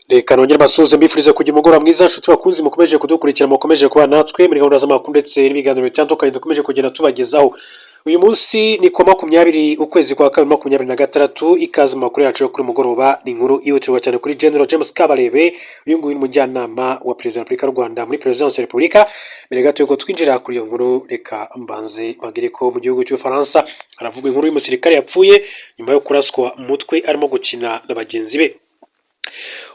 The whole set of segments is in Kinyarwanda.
Reka nongere mbasuhuze, mbifurize kugira umugoroba mwiza, nshuti bakunzi mukomeje kudukurikira, mukomeje kuba natwe muri gahunda z'amakuru ndetse n'ibiganiro bitandukanye dukomeje kugenda tubagezaho. Uyu munsi ni kuwa 20 ukwezi kwa kabiri 26. Ikaze mu makuru yacu yo kuri mugoroba. Ni inkuru yihutirwa cyane kuri General James Kabarebe. Uyu nguyu ni umujyanama wa Perezida wa Repubulika y'u Rwanda muri Perezidansi ya Repubulika. Mbere gato yuko twinjira kuri iyo nkuru, reka mbanze mbabwire ko mu gihugu cy'Ubufaransa haravugwa inkuru y'umusirikare yapfuye nyuma yo kuraswa mu mutwe arimo gukina na bagenzi be.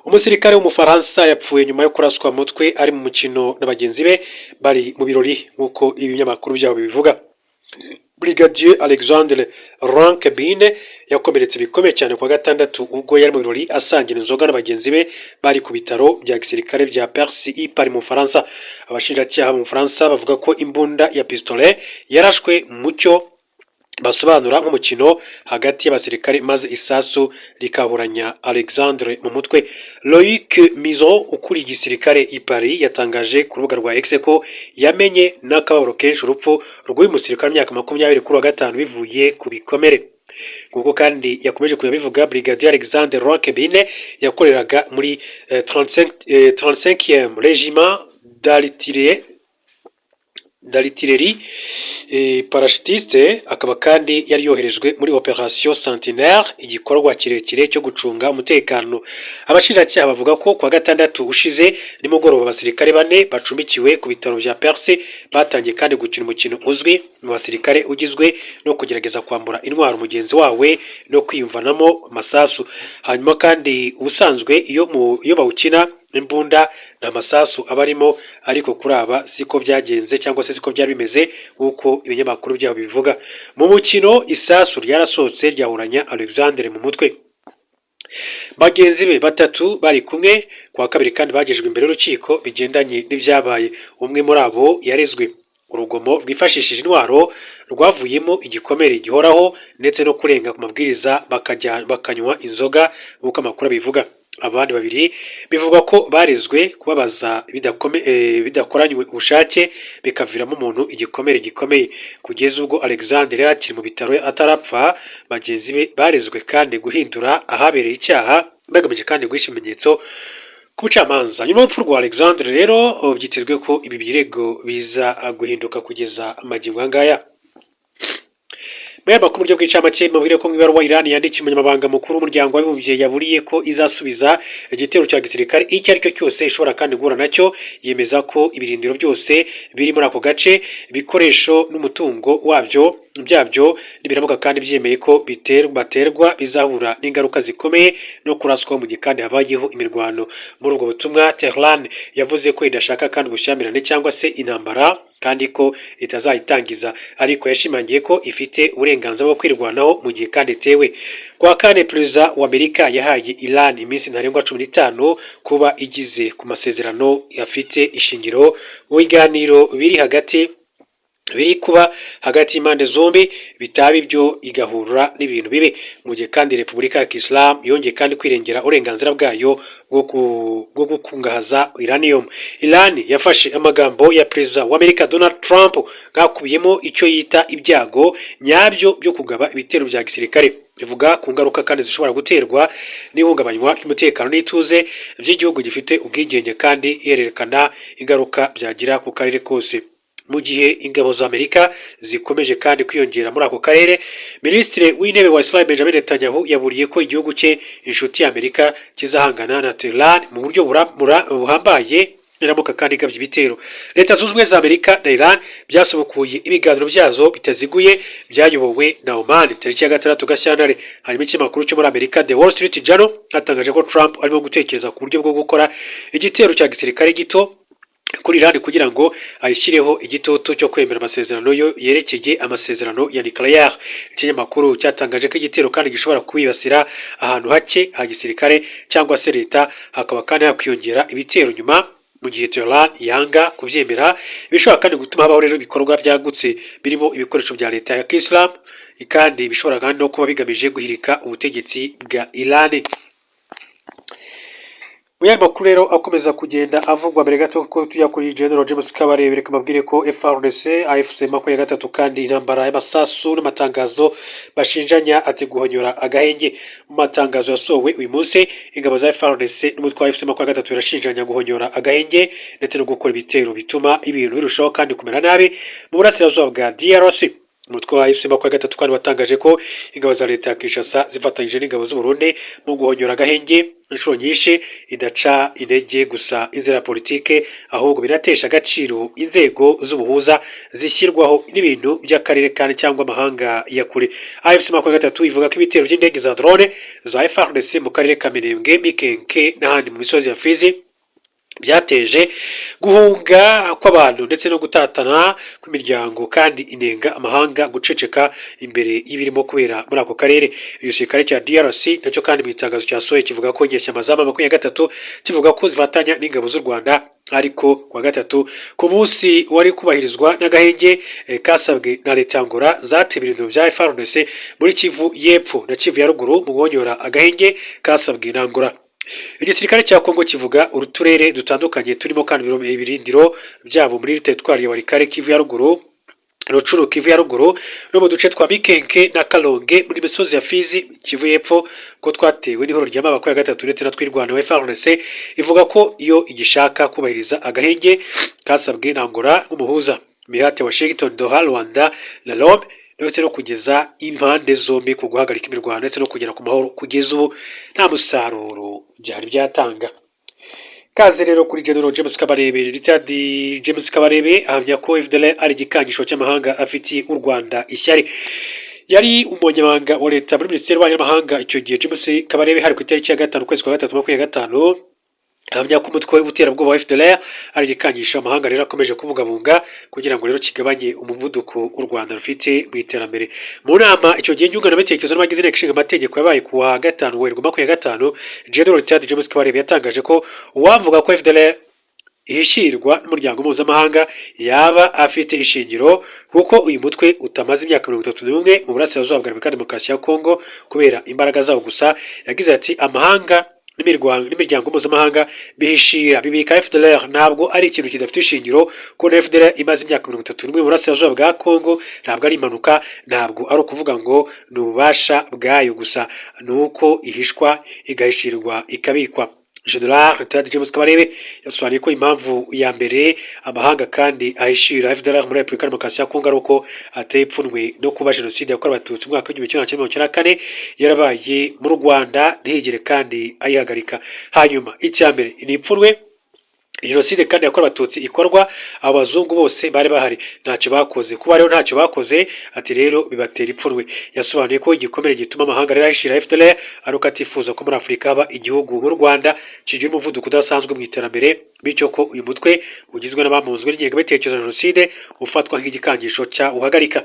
Umusirikare w'Umufaransa yapfuye nyuma yo kuraswa mu mutwe ari mu mukino na bagenzi be bari mu birori, nk'uko ibinyamakuru byabo bibivuga. Brigadier Alexandre Rankebine yakomeretse bikomeye cyane kuwa gatandatu ubwo yari mu birori asangira inzoga na bagenzi be bari ku bitaro bya gisirikare bya Percy i Paris mu Bufaransa. Abashinjacyaha mu Bufaransa bavuga ko imbunda ya pistolet yarashwe mu cyo basobanura nk'umukino hagati y'abasirikare, maze isasu rikaburanya Alexandre mu mutwe. Loic Mizon, ukuriye igisirikare i Paris, yatangaje ku rubuga rwa X ko yamenye n'akababaro kenshi urupfu rw'uyu musirikare w'imyaka 20 kuri wa gatanu bivuye ku bikomere. Nk'uko kandi yakomeje kubivuga, Brigadier Alexandre Roquebine yakoreraga muri 35e Régiment d'artillerie parachutiste, akaba kandi yari yoherejwe muri Opération Sentinelle, igikorwa kirekire cyo gucunga umutekano. Abashinjacyaha bavuga ko kuwa gatandatu ushize nimugoroba abasirikare bane bacumbikiwe ku bitaro bya Percy batangiye kandi gukina umukino uzwi mu basirikare ugizwe no kugerageza kwambura intwaro mugenzi wawe no kwiyumvanamo amasasu. Hanyuma kandi ubusanzwe iyo bawukina imbunda nta masasu aba arimo, ariko kuri aba siko byagenze cyangwa se siko byari bimeze, nk'uko ibinyamakuru byabo bibivuga. Mu mukino isasu ryarasohotse ryahuranya Alexandre mu mutwe. Bagenzi be batatu bari kumwe kuwa kabiri kandi bagejejwe imbere y'urukiko bigendanye n'ibyabaye. Umwe muri abo yarezwe urugomo rwifashishije intwaro rwavuyemo igikomere gihoraho ndetse no kurenga ku mabwiriza bakajya bakanywa inzoga, nk'uko amakuru abivuga. Abandi babiri bivugwa ko barezwe kubabaza bidakoranywe ubushake bikaviramo umuntu igikomere gikomeye. Kugeza ubwo Alexander yari akiri mu bitaro atarapfa, bagenzi be barezwe kandi guhindura ahabereye icyaha bagamije kandi guhisha ibimenyetso ku bucamanza. Nyuma y'urupfu rwa Alexandre rero, byitezwe ko ibi birego biza guhinduka kugeza amagingo aya ngaya. Muri aya makuru buryo bw'incamake, mubwire ko mu ibaruwa Iran yandikiye umunyamabanga mukuru w'Umuryango w'Abibumbye yaburiye ko izasubiza igitero cya gisirikare icyo ari cyo cyose ishobora kandi guhura nacyo. Yemeza ko ibirindiro byose biri muri ako gace, ibikoresho n'umutungo wabyo byabyo, nibiramuka kandi byemeye ko baterwa bizahura n'ingaruka zikomeye no kuraswa mu gihe kandi habayeho imirwano. Muri ubwo butumwa, Tehran yavuze ko idashaka kandi ubushyamirane cyangwa se intambara, kandi ko itazayitangiza, ariko yashimangiye ko ifite uburenganzira bwo kwirwanaho mu gihe kandi itewe. Kuwa kane, Perezida wa Amerika yahaye Iran iminsi ntarengwa 15 kuba igize ku masezerano afite ishingiro mu biganiro biri hagati biri kuba hagati y'impande zombi, bitaba ibyo igahura n'ibintu bibi. Mu gihe kandi Repubulika ya Kisilamu yongeye kandi kwirengera uburenganzira bwayo bwo gukungahaza uranium, Iran yafashe amagambo ya Perezida wa Amerika Donald Trump nk'akubiyemo icyo yita ibyago nyabyo byo kugaba ibitero bya gisirikare, bivuga ku ngaruka kandi zishobora guterwa n'ihungabanywa ry'umutekano n'ituze by'igihugu gifite ubwigenge, kandi yerekana ingaruka byagira ku karere kose. Mu gihe ingabo za Amerika zikomeje kandi kwiyongera muri ako karere, Minisitiri w'Intebe wa Israel Benjamin Netanyahu yaburiye ko igihugu cye, inshuti ya Amerika, kizahangana na Tehran mu buryo buhambaye niramuka kandi igabye ibitero. Leta Zunze Ubumwe za Amerika na Iran byasubukuye ibiganiro byazo bitaziguye byayobowe na Oman tariki ya 6 Gashyantare. Hanyuma ikinyamakuru cyo muri Amerika The Wall Street Journal cyatangaje ko Trump arimo gutekereza ku buryo bwo gukora igitero cya gisirikare gito kuri Iran kugira ngo ayishyireho igitutu cyo kwemera amasezerano yo yerekeye amasezerano ya nucléaire. Ikinyamakuru cyatangaje ko igitero kandi gishobora kwibasira ahantu hake ha gisirikare cyangwa se leta, hakaba kandi hakwiyongera ibitero nyuma mu gihe Tehran yanga kubyemera, bishobora kandi gutuma habaho rero ibikorwa byagutse birimo ibikoresho bya leta ya Kisilamu, kandi bishobora kandi no kuba bigamije guhirika ubutegetsi bwa Iran. Mu yandi makuru rero akomeza kugenda avugwa, mbere gato ko tujya kuri General James Kabarebe, reka mbabwire ko FARDC, AFC 23 kandi intambara y'amasasu n'amatangazo bashinjanya, ati guhonyora agahenge. Mu matangazo yasohowe uyu munsi, ingabo za FARDC n'umutwe wa AFC 23 birashinjanya guhonyora agahenge ndetse no gukora ibitero bituma ibintu birushaho kandi kumera nabi mu burasirazuba bwa DRC. Umutwe wa AFC 23 kandi watangaje ko ingabo za leta ya Kinshasa zifatanyije n'ingabo z'u Burundi mu guhonyora agahenge inshuro nyinshi idaca intege gusa inzira ya politike, ahubwo binatesha agaciro inzego z'ubuhuza zishyirwaho n'ibintu by'akarere kandi cyangwa amahanga ya kure. AFC 23 ivuga ko ibitero by'indege za drone za FARDC mu karere ka Minembwe, Mikenke n'ahandi mu misozi ya Fizi byateje guhunga kw'abantu ndetse no gutatana kw'imiryango, kandi inenga amahanga guceceka imbere y'ibirimo kubera muri ako karere. Igisirikare cya DRC nacyo kandi mu itangazo cyasohoye kivuga ko inyeshyamba za 23 kivuga ko zifatanya n'ingabo z'u Rwanda, ariko kuwa gatatu, ku munsi wari kubahirizwa n'agahenge kasabwe na leta Angola, zateye ibirindiro bya FARDC muri Kivu y'Epfo na Kivu ya Ruguru mu guhonyora agahenge kasabwe na Angola. Igisirikare cya Kongo kivuga uturere dutandukanye turimo kandi ibirindiro byabo muri teritwari ya Walikale, Kivu ya Ruguru, Rutshuru, Kivu ya Ruguru, no mu duce twa Mikenke na Kalonge muri misozi ya Fizi, Kivu y'Epfo, ko twatewe n'ihoro rya 23 ndetse na Twirwaneho. FARDC ivuga ko iyo igishaka kubahiriza agahenge kasabwe na Angola nk'umuhuza, imihate Washington, Doha, Rwanda na Rome, ndetse no kugeza impande zombi ku guhagarika imirwano ndetse no kugera ku mahoro, kugeza ubu nta musaruro byari byatanga. Kaze rero kuri General James Kabarebe. Retired James Kabarebe ahamya ko FDLR ari igikangisho cy'amahanga afitiye u Rwanda ishyari. Yari umunyamabanga wa leta muri minisiteri y'ububanyi n'amahanga icyo gihe. James Kabarebe, hari ku itariki ya 5 ukwezi kwa gatatu 25, ahamya ko umutwe w'iterabwoba wa FDLR ari igikangisho amahanga rero akomeje kubungabunga kugira ngo rero kigabanye umuvuduko u Rwanda rufite mu iterambere. Mu nama icyo gihe nyunguranabitekerezo n'abagize inteko ishinga amategeko yabaye ku wa 5 Werurwe 25, General Retired James Kabarebe yatangaje ko uwavuga ko FDLR ihishirwa n'umuryango mpuzamahanga yaba afite ishingiro, kuko uyu mutwe utamaze imyaka 31 mu burasirazuba bwa Repubulika ya Demokarasi ya Kongo kubera imbaraga zawo gusa. Yagize ati: "Amahanga n'imiryango mpuzamahanga bihishira, bibika FDLR, ntabwo ari ikintu kidafite ishingiro. Kubona FDLR imaze imyaka 31 mu burasirazuba bwa Kongo ntabwo ari impanuka, ntabwo ari ukuvuga ngo ni ububasha bwayo gusa, ni uko ihishwa, igahishirwa, ikabikwa." General Retired James Kabarebe yasobanuye ko impamvu ya mbere amahanga kandi ahishira FDLR muri Repubulika ya Demokarasi ya Kongo ari uko ateye ipfunwe no kuba jenoside yakorewe Abatutsi mu mwaka w'1994 yarabaye mu Rwanda ntiyigere kandi ayihagarika. Hanyuma icya mbere ni ipfunwe. Jenoside kandi yakorewe Abatutsi ikorwa, abo bazungu bose bari bahari, ntacyo bakoze. Kuba rero ntacyo bakoze, ati rero bibatera ipfunwe. Yasobanuye ko igikomere gituma amahanga rero ahishira FDLR ari uko atifuza ko muri Afurika haba igihugu nk'u Rwanda kigira umuvuduko udasanzwe mu iterambere, bityo ko uyu mutwe ugizwe n'abamunzwe n'ingengabitekerezo ya jenoside ufatwa nk'igikangisho cya uhagarika.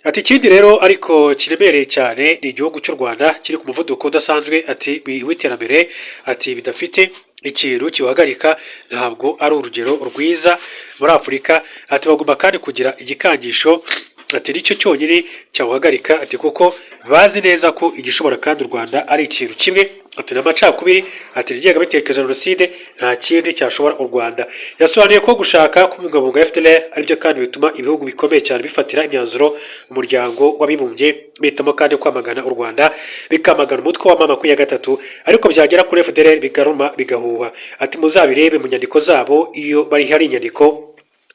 Ati: "Ikindi rero ariko kiremereye cyane ni igihugu cy'u Rwanda kiri ku muvuduko udasanzwe," ati, "w'iterambere," ati, "bidafite ikintu kiwuhagarika, ntabwo ari urugero rwiza muri Afurika." Ati: "Bagomba kandi kugira igikangisho," ati, "nicyo cyonyine cyawuhagarika," ati, "kuko bazi neza ko igishobora kandi u Rwanda ari ikintu kimwe," ati, "n'amacakubiri," ati, "ingengabitekerezo ya jenoside, nta kindi cyashobora u Rwanda." Yasobanuye ko gushaka kubungabunga FDLR aribyo kandi bituma ibihugu bikomeye cyane bifatira imyanzuro umuryango w'abibumbye, bihitamo kandi kwamagana u Rwanda, bikamagana umutwe wa M23, ariko byagera kuri FDLR bigaruma bigahuha. Ati: "Muzabirebe mu nyandiko zabo, iyo bari hari inyandiko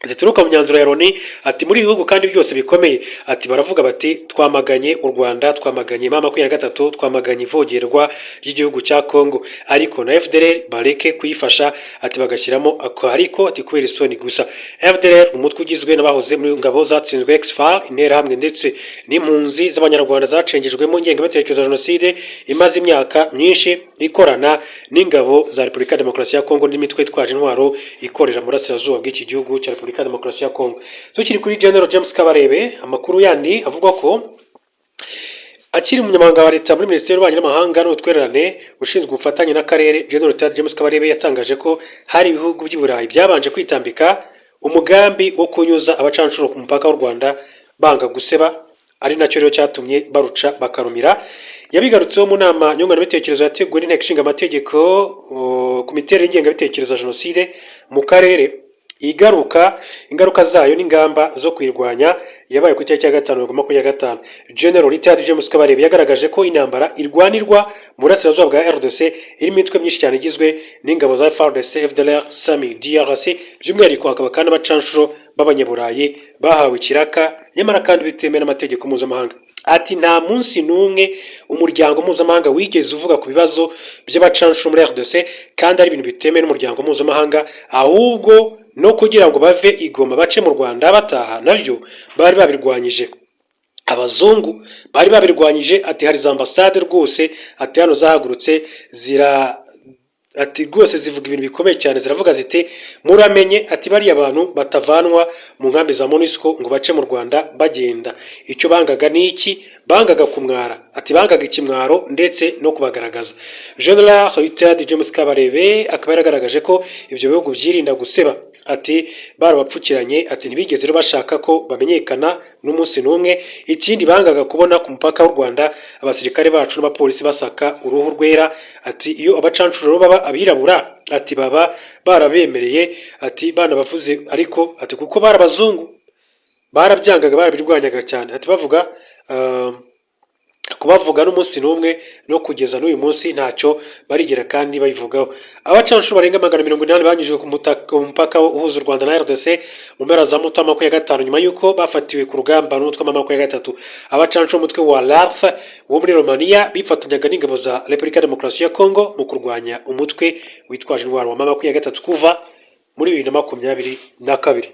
zituruka mu myanzuro ya Loni," ati, "muri ibi bihugu kandi byose bikomeye," ati, "baravuga bati twamaganye u Rwanda, twamaganye M23, twamaganye ivogerwa ry'igihugu cya Congo, ariko na FDLR bareke kuyifasha," ati, "bagashyiramo ako ariko," ati, "kubera isoni gusa." FDLR, umutwe ugizwe n'abahoze muri ngabo zatsinzwe, ex-FAR, Interahamwe ndetse n'impunzi z'Abanyarwanda zacengejwemo ingengabitekerezo ya jenoside, imaze imyaka myinshi ikorana n'ingabo za Repubulika ya Demokarasi ya Kongo n'imitwe itwaje intwaro ikorera mu burasirazuba bw'iki gihugu cya Repubulika ya Demokarasi ya Kongo. Tukiri kuri General James Kabarebe, amakuru yandi avuga ko akiri umunyamabanga wa leta muri minisiteri y'ububanyi n'amahanga n'ubutwererane ushinzwe ubufatanye n'akarere, General Retired James Kabarebe yatangaje ko hari ibihugu by'i Burayi byabanje kwitambika umugambi wo kunyuza abacanshuro ku mupaka w'u Rwanda banga guseba, ari nacyo rero cyatumye baruca bakarumira. Yabigarutseho mu nama nyunguranabitekerezo yateguwe n'Inteko Ishinga Amategeko ku miterere y'ingengabitekerezo ya jenoside mu karere, igaruka ingaruka zayo n'ingamba zo kuyirwanya, yabaye ku itariki ya 5 Werurwe 25. General Retired James Kabarebe yagaragaje ko intambara irwanirwa mu burasirazuba bwa RDC irimo imitwe myinshi cyane igizwe n'ingabo za FARDC, FDLR, SAMIDRC, by'umwihariko hakaba kandi abacanshuro b'Abanyaburayi bahawe ikiraka, nyamara kandi bitemewe n'amategeko mpuzamahanga. Ati: "Nta munsi n'umwe umuryango mpuzamahanga wigeze uvuga ku bibazo by'abacanshuro muri RDC, kandi ari ibintu bitemewe n'umuryango mpuzamahanga. Ahubwo no kugira ngo bave i Goma bace mu Rwanda bataha, nabyo bari babirwanyije, abazungu bari babirwanyije." Ati: "Hari za ambasade rwose," ati, "hano zahagurutse zira," ati, "rwose zivuga ibintu bikomeye cyane, ziravuga ziti: 'Muramenye,' ati, 'bariya bantu batavanwa mu nkambi za MONUSCO ngo bace mu Rwanda bagenda.'" Icyo bangaga ni iki? Bangaga kumwara, ati bangaga ikimwaro ndetse no kubagaragaza. General Retired James Kabarebe akaba yaragaragaje ko ibyo bihugu byirinda guseba, ati barabapfukiranye, ati ntibigeze rero bashaka ko bamenyekana n'umunsi n'umwe. Ikindi, bangaga kubona ku mupaka w'u Rwanda abasirikare bacu n'abapolisi basaka uruhu rwera. Ati: "Iyo abacancuro rero baba abirabura," ati, "baba barabemereye," ati, "banabavuze, ariko," ati, "kuko bari abazungu barabyangaga, barabirwanyaga cyane." Ati bavuga kubavuga n'umunsi n'umwe, no kugeza n'uyu munsi ntacyo barigera kandi babivugaho. Abacanshuro barenga 180 banyujijwe ku mupaka uhuza u Rwanda na RDC mu mpera za Mutarama 25, nyuma y'uko bafatiwe ku rugamba n'umutwe wa 23. Abacanshuro b'umutwe wa LARF wo muri Romania bifatanyaga n'ingabo za Repubulika ya Demokarasi ya Congo mu kurwanya umutwe witwaje intwaro wa 23 kuva muri 2022.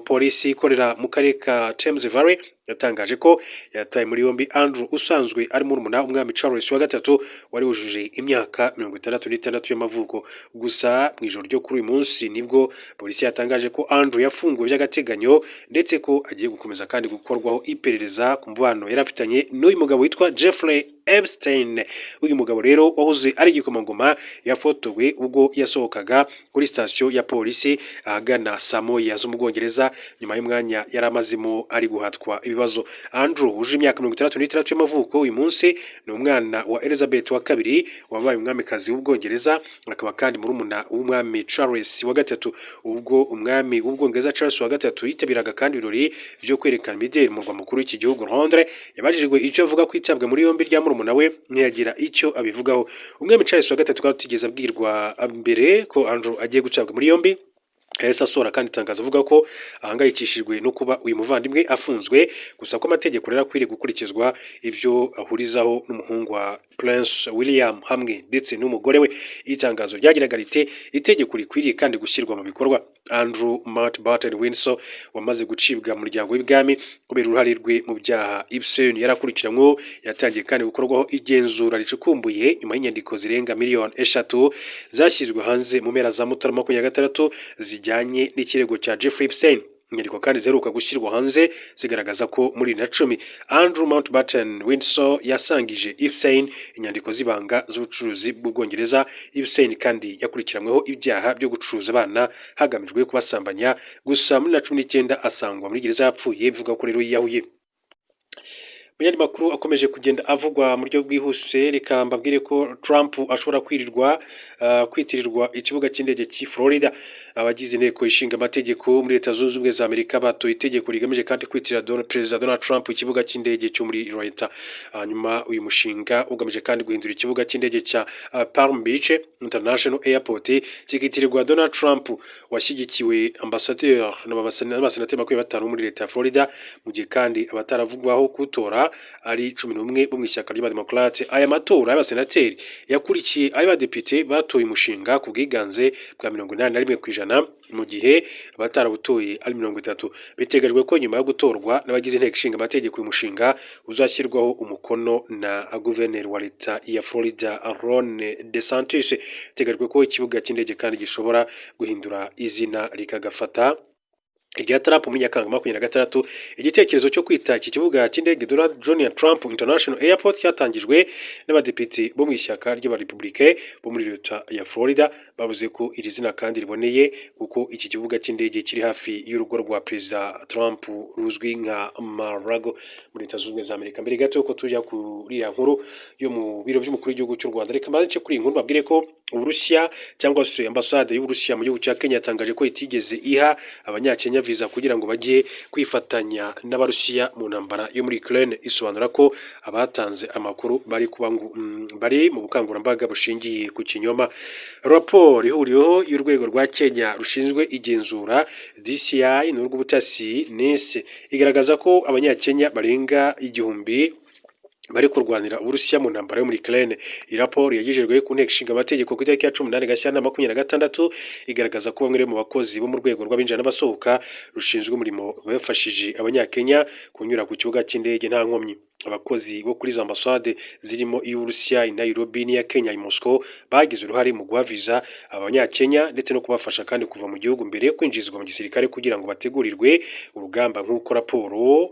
Polisi ikorera mu karere ka Thames Valley yatangaje ko yataye muri yombi Andrew usanzwe ari murumuna w'umwami Charles wa gatatu, wari wujuje imyaka 66 y'amavuko. Gusa mu ijoro ryo kuri uyu munsi nibwo polisi yatangaje ko Andrew yafunguwe by'agateganyo, ndetse ko agiye gukomeza kandi gukorwaho iperereza ku mubano yari afitanye n'uyu mugabo witwa Jeffrey Epstein. Uyu mugabo rero wahoze ari igikomangoma yafotowe ubwo yasohokaga kuri sitasiyo ya polisi ahagana saa moya zo mu Bwongereza, nyuma y'umwanya yari amazemo ari guhatwa ibibazo. Andrew wujuje imyaka 66 y'amavuko uyu munsi ni umwana wa Elizabeth wa kabiri wabaye umwamikazi w'Ubwongereza, akaba kandi murumuna w'umwami Charles wa gatatu. Ubwo umwami w'Ubwongereza Charles wa gatatu yitabiraga kandi ibirori byo kwerekana imideli mu murwa mukuru w'iki gihugu Londres, yabajijwe icyo avuga ku itabwa muri yombi rya murumuna we, ntiyagira icyo abivugaho. Umwami Charles wa gatatu kandi utigeze abwirwa mbere ko Andrew agiye gutabwa muri yombi, yahise asohora kandi itangazo avuga ko ahangayikishijwe no kuba uyu muvandimwe afunzwe, gusa ko amategeko rero akwiriye gukurikizwa, ibyo ahurizaho n'umuhungu wa Prince William hamwe ndetse n'umugore we. Itangazo ryagiraga riti: "Itegeko rikwiriye kandi gushyirwa mu bikorwa." Andrew Mountbatten Windsor wamaze gucibwa mu muryango w'ibwami kubera uruhare rwe mu byaha Epstein yarakurikiranyweho, yatangiye kandi gukorwaho igenzura ricukumbuye nyuma y'inyandiko zirenga miliyoni 3 zashyizwe hanze mu mpera za Mutarama 26 zijyanye n'ikirego cya Jeffrey Epstein. Inyandiko kandi ziheruka gushyirwa hanze zigaragaza ko muri 2010 Andrew Mountbatten Windsor yasangije Epstein inyandiko z'ibanga z'ubucuruzi bw'Ubwongereza. Epstein kandi yakurikiranyweho ibyaha byo gucuruza abana hagamijwe kubasambanya, gusa muri 2019 asangwa muri gereza yapfuye, bivuga ko rero yiyahuye. Mu yandi makuru akomeje kugenda avugwa mu buryo bwihuse, reka mbabwire ko Trump ashobora kwirirwa kwitirirwa ikibuga cy'indege cy'i Florida. Abagize inteko ishinga amategeko muri Leta Zunze Ubumwe za Amerika batoye itegeko rigamije kandi kwitirira Perezida Donald Trump ikibuga cy'indege cyo muri leta. Hanyuma uyu mushinga ugamije kandi guhindura ikibuga cy'indege cya Palm Beach International Airport kikitirirwa Donald Trump, washyigikiwe ambasaderi n'abasenateri 25 muri leta ya Florida, mu gihe kandi abataravugwaho kuwutora ari 11 bo mu ishyaka ry'Abademokarate. Aya matora y'abasenateri yakurikiye ay'abadepite batoye umushinga ku bwiganze bwa 81%, mu gihe abatarawutoye ari 30. Biteganyijwe ko nyuma yo gutorwa n'abagize inteko ishinga amategeko, uyu mushinga uzashyirwaho umukono na guverineri wa leta ya Florida Ron DeSantis. Biteganyijwe ko ikibuga cy'indege kandi gishobora guhindura izina rikagafata Irya Trump muri Nyakanga 26. Igitekerezo cyo kwita iki kibuga cy'indege Donald John Trump International Airport cyatangijwe n'abadepite bo mu ishyaka ry'Abarepublike bo muri leta ya Florida. Bavuze ko iri zina kandi riboneye kuko iki kibuga cy'indege kiri hafi y'urugo rwa Perezida Trump ruzwi nka Mar-a-Lago muri Leta Zunze Ubumwe za Amerika. Mbere gato yuko tujya kuri iriya nkuru yo mu biro by'umukuru w'igihugu cy'u Rwanda, reka mbanze kuri iyi nkuru mbabwire ko Uburusiya, cyangwa se ambasade y'Uburusiya mu gihugu cya Kenya, yatangaje ko itigeze iha Abanyakenya viza kugira ngo bajye kwifatanya n'Abarusiya mu ntambara yo muri Ukraine. Isobanura ko abatanze amakuru bari kuba bari mu bukangurambaga bushingiye ku kinyoma. Raporo ihuriweho y'urwego rwa Kenya rushinzwe igenzura DCI n'urw'ubutasi NIS igaragaza ko Abanyakenya barenga 1000 bari kurwanira Uburusiya mu ntambara yo muri Ukraine. Iyi raporo yagejejwe ku Nteko Ishinga Amategeko ku itariki ya 18 Gashyantare 26, igaragaza ko bamwe mu bakozi bo mu rwego rw'abinjira n'abasohoka rushinzwe umurimo bafashije Abanyakenya kunyura ku kibuga cy'indege nta nkomyi. Abakozi bo kuri za ambasade zirimo iy'Uburusiya i Nairobi n'iya Kenya i Moscow bagize uruhare mu guha viza Abanyakenya ndetse no kubafasha kandi kuva mu gihugu mbere yo kwinjizwa mu gisirikare kugira ngo bategurirwe urugamba, nk'uko raporo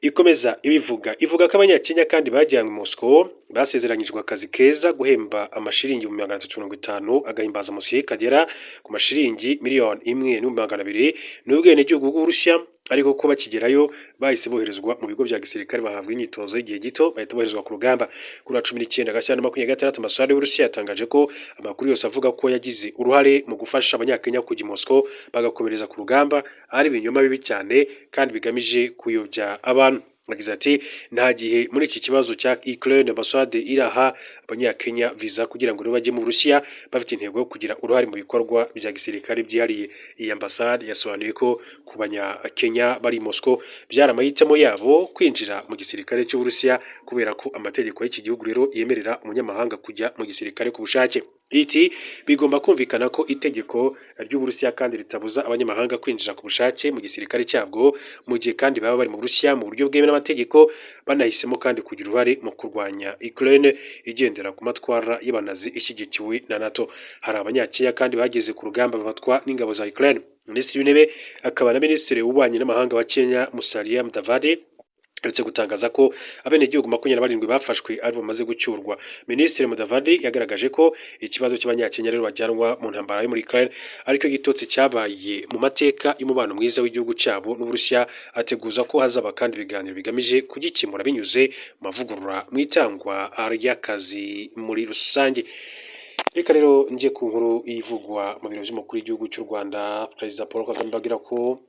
ikomeza ibivuga. Ivuga ko Abanyakenya kandi bajyanywe i Moscow basezeranyijwe akazi keza, guhemba amashiringi 350,000, agahimbazamusyi kagera ku mashiringi 1,200,000 n'ubwenegihugu bw'Uburusiya, ariko ko bakigerayo bahise boherezwa mu bigo bya gisirikare, bahabwa imyitozo y'igihe gito, bahita boherezwa ku rugamba. Kuri wa 19 Gashyantare 26, ambasade y'Uburusiya yatangaje ko amakuru yose avuga ko yagize uruhare mu gufasha Abanyakenya kujya i Moscow bagakomereza ku rugamba ari ibinyoma bibi cyane kandi bigamije kuyobya abantu. Yagize ati: "Nta gihe muri iki kibazo cya Ukraine ambasade iraha Abanyakenya viza kugira ngo bajye mu Burusiya bafite intego yo kugira uruhare mu bikorwa bya gisirikare byihariye." Iyi ambasade yasobanuye ko ku Banyakenya bari i Moscow byari amahitamo yabo kwinjira mu gisirikare cy'Uburusiya, kubera ko amategeko y'iki gihugu rero yemerera umunyamahanga kujya mu gisirikare ku bushake. Iti: "Bigomba kumvikana ko itegeko ry'Uburusiya kandi ritabuza abanyamahanga kwinjira ku bushake mu gisirikare cyabwo, mu gihe kandi baba bari mu Burusiya mu buryo bwemewe n'amategeko, banahisemo kandi kugira uruhare mu kurwanya Ukraine igendera ku matwara y'Abanazi ishyigikiwe na NATO." Hari Abanyakenya kandi bageze ku rugamba bafatwa n'ingabo za Ukraine. Minisitiri w'Intebe akaba na Minisitiri w'Ububanyi n'Amahanga wa Kenya, Musalia Mudavadi, aherutse gutangaza ko abenegihugu 27 bafashwe ari bamaze gucyurwa. Minisitiri Mudavadi yagaragaje ko ikibazo cy'Abanyakenya rero bajyanwa mu ntambara yo muri Ukraine ariko igitotsi cyabaye mu mateka y'umubano mwiza w'igihugu cyabo n'Uburusiya, ateguza ko hazaba kandi ibiganiro bigamije kugikemura binyuze mu mavugurura mu itangwa ry'akazi muri rusange. Reka rero njye ku nkuru ivugwa mu biro by'umukuru w'igihugu cy'u Rwanda, Perezida Paul Kagame. Bagira ko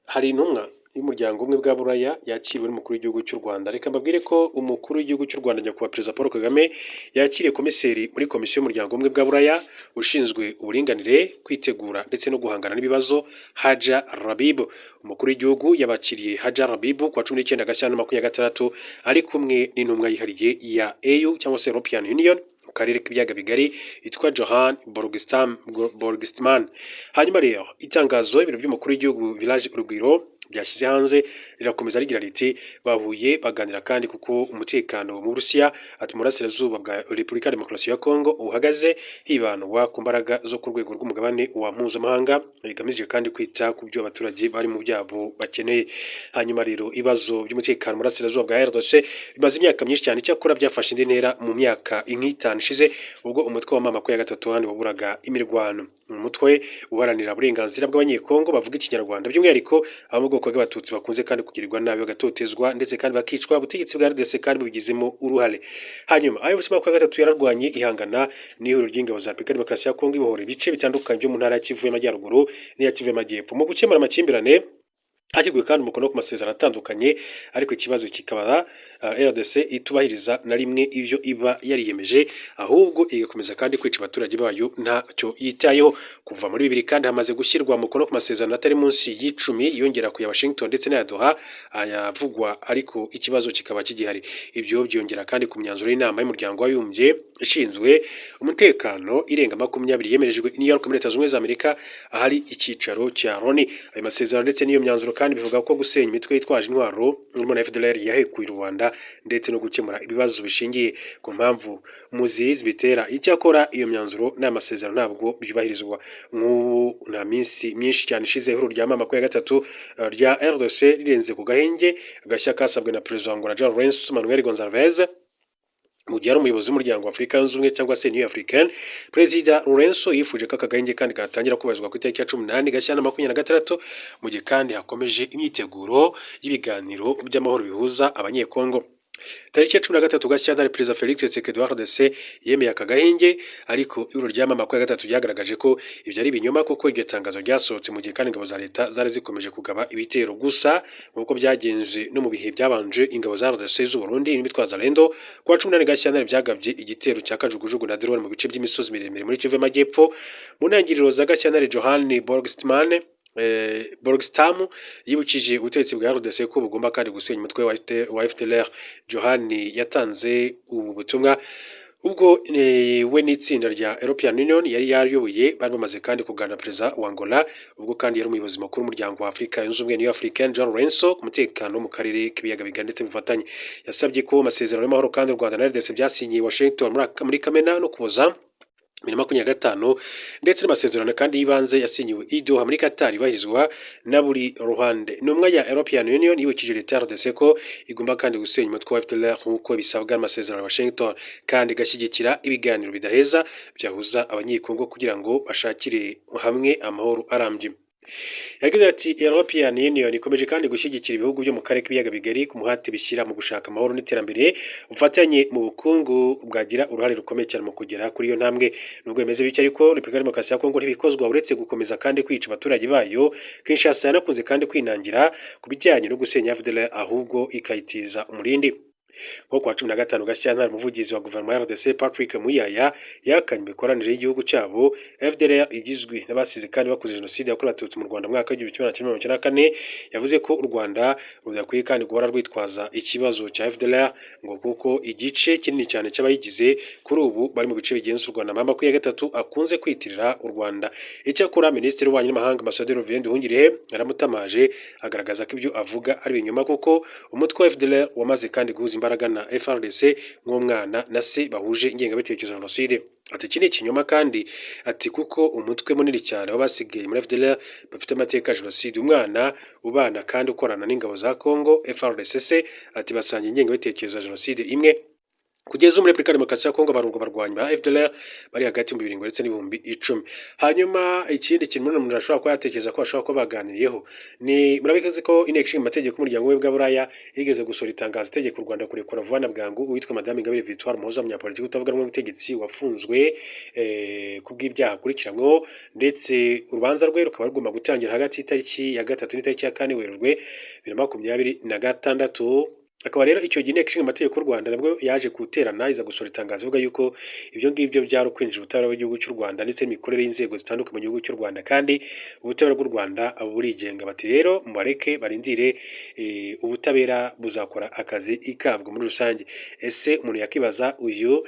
hari intumwa y'umuryango Ubumwe bwa Buraya yakiriwe n'umukuru w'igihugu cy'u Rwanda. Reka mbabwire ko umukuru w'igihugu cy'u Rwanda, Nyakubahwa Perezida Paul Kagame, yakiriye komiseri muri Komisiyo y'Umuryango Ubumwe bwa Buraya ushinzwe uburinganire, kwitegura ndetse no guhangana n'ibibazo, Hadja Lahbib. Umukuru w'igihugu yabakiriye Hadja Lahbib ku wa 19 Gashyantare 26, ari kumwe n'intumwa yihariye ya EU, cyangwa se European Union, mu karere k'ibiyaga bigari yitwa Johan Borgstman. Hanyuma rero itangazo ibiro by'umukuru w'igihugu, Village Urugwiro, byashyize hanze rirakomeza rigira riti: "Bahuye baganira kandi kuko umutekano mu Burusiya, ati mu burasirazuba bwa Repubulika ya Demokarasi ya Kongo uhagaze, hibandwa ku mbaraga zo ku rwego rw'umugabane wa mpuzamahanga bigamije kandi kwita ku byo abaturage bari mu byabo bakeneye." Hanyuma rero ibibazo by'umutekano mu burasirazuba bwa RDC bimaze imyaka myinshi cyane, icyakora byafashe indi ntera mu myaka nk'itanu ishize, ubwo umutwe wa M23 handi waburaga imirwano. Umutwe uharanira uburenganzira bw'Abanyekongo bavuga Ikinyarwanda, by'umwihariko abo mu bwoko bw'Abatutsi bakunze kandi kugirirwa nabi, bagatotezwa ndetse kandi bakicwa, ubutegetsi bwa RDC kandi bubigizemo uruhare. Hanyuma AFC 23 yararwanye ihangana n'ihuriro ry'ingabo za Repubulika Demokarasi ya Kongo, ibohora ibice bitandukanye byo mu ntara ya Kivu y'Amajyaruguru n'iya Kivu y'Amajyepfo. Mu gukemura amakimbirane hashyizwe kandi umukono ku masezerano atandukanye, ariko ikibazo kikaba RDC itubahiriza na rimwe ibyo iba yariyemeje, ahubwo igakomeza kandi kwica abaturage bayo ntacyo yitayeho. Kuva muri bibiri kandi hamaze gushyirwa umukono ku masezerano atari munsi y'icumi yongera ku ya Washington ndetse n'aya Doha ayavugwa, ariko ikibazo kikaba kigihari. Ibyo byongera kandi ku myanzuro y'inama y'Umuryango w'Abibumbye ishinzwe umutekano irenga 20 yemerejwe i New York muri Leta Zunze Ubumwe za Amerika, ahari icyicaro cya Loni. Ayo masezerano ndetse n'iyo myanzuro kandi bivuga ko gusenya imitwe yitwaje intwaro irimo na FDLR yahekuye u Rwanda, ndetse no gukemura ibibazo bishingiye ku mpamvu muzi zibitera. Icyakora iyo myanzuro n'aya masezerano ntabwo byubahirizwa. Nk'ubu nta minsi myinshi cyane ishize, ihuriro rya M23 rya RDC rirenze ku gahenge gashya kasabwe na Perezida wa Angola, João Lourenço Manuel Gonçalves, mu gihe ari umuyobozi w'Umuryango wa Afurika Yunze Ubumwe cyangwa se Union Africaine. Perezida Lourenço yifuje ko aka gahenge kandi katangira kubahirizwa ku itariki ya 18 Gashyantare 26, mu gihe kandi hakomeje imyiteguro y'ibiganiro by'amahoro bihuza Abanyekongo. Tariki ya 13 Gashyantare, Perezida Felix Tshisekedi wa RDC yemeye aka gahenge, ariko ihuriro rya M23 ryagaragaje ko ibyo ari ibinyoma, kuko iryo tangazo ryasohotse mu gihe kandi ingabo za leta zari zikomeje kugaba ibitero. Gusa nk'uko byagenze no mu bihe byabanje, ingabo za RDC, z'u Burundi n'imitwe ya Wazalendo ku wa 18 Gashyantare byagabye igitero cya kajugujugu na drone mu bice by'imisozi miremire muri Kivu y'Amajyepfo. Mu ntangiriro za Gashyantare, Johan Borgstam yibukije ubutegetsi bwa RDC ko bugomba kandi gusenya umutwe wa FDLR. Johan yatanze ubu butumwa ubwo we n'itsinda rya European Union yari yayoboye bari bamaze kandi kuganira Perezida wa Angola, ubwo kandi yari umuyobozi mukuru w'Umuryango wa Afurika Yunze Ubumwe, Union Africaine, João Lourenço, ku mutekano mu karere k'ibiyaga bigari ndetse bufatanye. Yasabye ko amasezerano y'amahoro kandi u Rwanda na RDC byasinyiye Washington muri Kamena no Kuboza 2025, ndetse n'amasezerano kandi y'ibanze yasinyiwe i Doha muri Qatar, yubahirizwa na buri ruhande. Intumwa ya European Union yibukije leta ya RDC ko igomba kandi gusenya umutwe wa FDLR nk'uko bisabwa n'amasezerano ya Washington, kandi igashyigikira ibiganiro bidaheza byahuza Abanyekongo kugira ngo bashakire hamwe amahoro arambye. Yagize ati: "European Union ikomeje kandi gushyigikira ibihugu byo mu karere k'ibiyaga bigari ku muhate bishyira mu gushaka amahoro n'iterambere. Ubufatanye mu bukungu bwagira uruhare rukomeye cyane mu kugera kuri iyo ntambwe." Nubwo bimeze bityo ariko, Repubulika ya Demokarasi ya Kongo ntibikozwa uretse gukomeza kandi kwica abaturage bayo. Kinshasa yanakunze kandi kwinangira ku bijyanye no gusenya FDLR, ahubwo ikayitiza umurindi. Nko kuwa 15 Gashyantare, umuvugizi wa guverinoma ya RDC, Patrick Muyaya, yahakanye imikoranire y'igihugu cyabo FDLR igizwe n'abasize kandi bakoze jenoside yakorewe Abatutsi mu Rwanda mu mwaka w'1994. Yavuze ko u Rwanda rudakwiye kandi guhora rwitwaza ikibazo cya FDLR, ngo kuko igice kinini cyane cy'abayigize kuri ubu bari mu bice bigenzurwa na M23 akunze kwitirira u Rwanda. Icyakora Minisitiri w'Ububanyi n'Amahanga, Ambasaderi Olivier Nduhungirehe, yaramutamaje, agaragaza ko ibyo avuga ari ibinyoma, kuko umutwe wa FDLR wamaze kandi guhuza imbaraga na FARDC nk'umwana na se bahuje ingengabitekerezo ya jenoside. Ati: "Iki ni ikinyoma." Kandi ati: "Kuko umutwe munini cyane w'abasigaye muri FDLR bafite amateka ya jenoside, umwana ubana kandi ukorana n'ingabo za Congo FARDC." Ati: "Basangiye ingengabitekerezo ya jenoside imwe." Kugeza ubu muri Repubulika ya Demokarasi ya Kongo barurwa barwanyi ba FDLR bari hagati y'ibihumbi 7 ndetse n'10,000. Hanyuma ikindi kintu umuntu ashobora kuba yatekereza ko bashobora kuba baganiriyeho ni, murabizi ko Inteko Ishinga Amategeko y'Umuryango w'Ubumwe bwa yigeze gusohora itangazo itegeka u Rwanda kurekura vuba na bwangu uwitwa Madame Ingabire Victoire Umuhoza, umunyapolitiki utavuga rumwe n'ubutegetsi wafunzwe ku bw'ibyaha akurikiranyweho, ndetse urubanza rwe rukaba rugomba gutangira hagati y'itariki ya 3 n'itariki ya 4 Werurwe 2026. Akaba rero icyo gihe Inteko Ishinga Amategeko y'u Rwanda nabwo yaje guterana, iza gusohora itangazo ivuga yuko ibyo ngibyo byari ukwinjira ubutabera bw'igihugu cy'u Rwanda ndetse n'imikorere y'inzego zitandukanye mu gihugu cy'u Rwanda, kandi ubutabera bw'u Rwanda burigenga. Bati: "Rero mubareke barindire, ubutabera buzakora akazi kabwo muri rusange." Ese umuntu yakibaza, uyu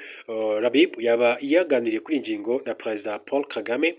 Rabib yaba yaganiriye kuri iyi ngingo na Perezida Paul Kagame?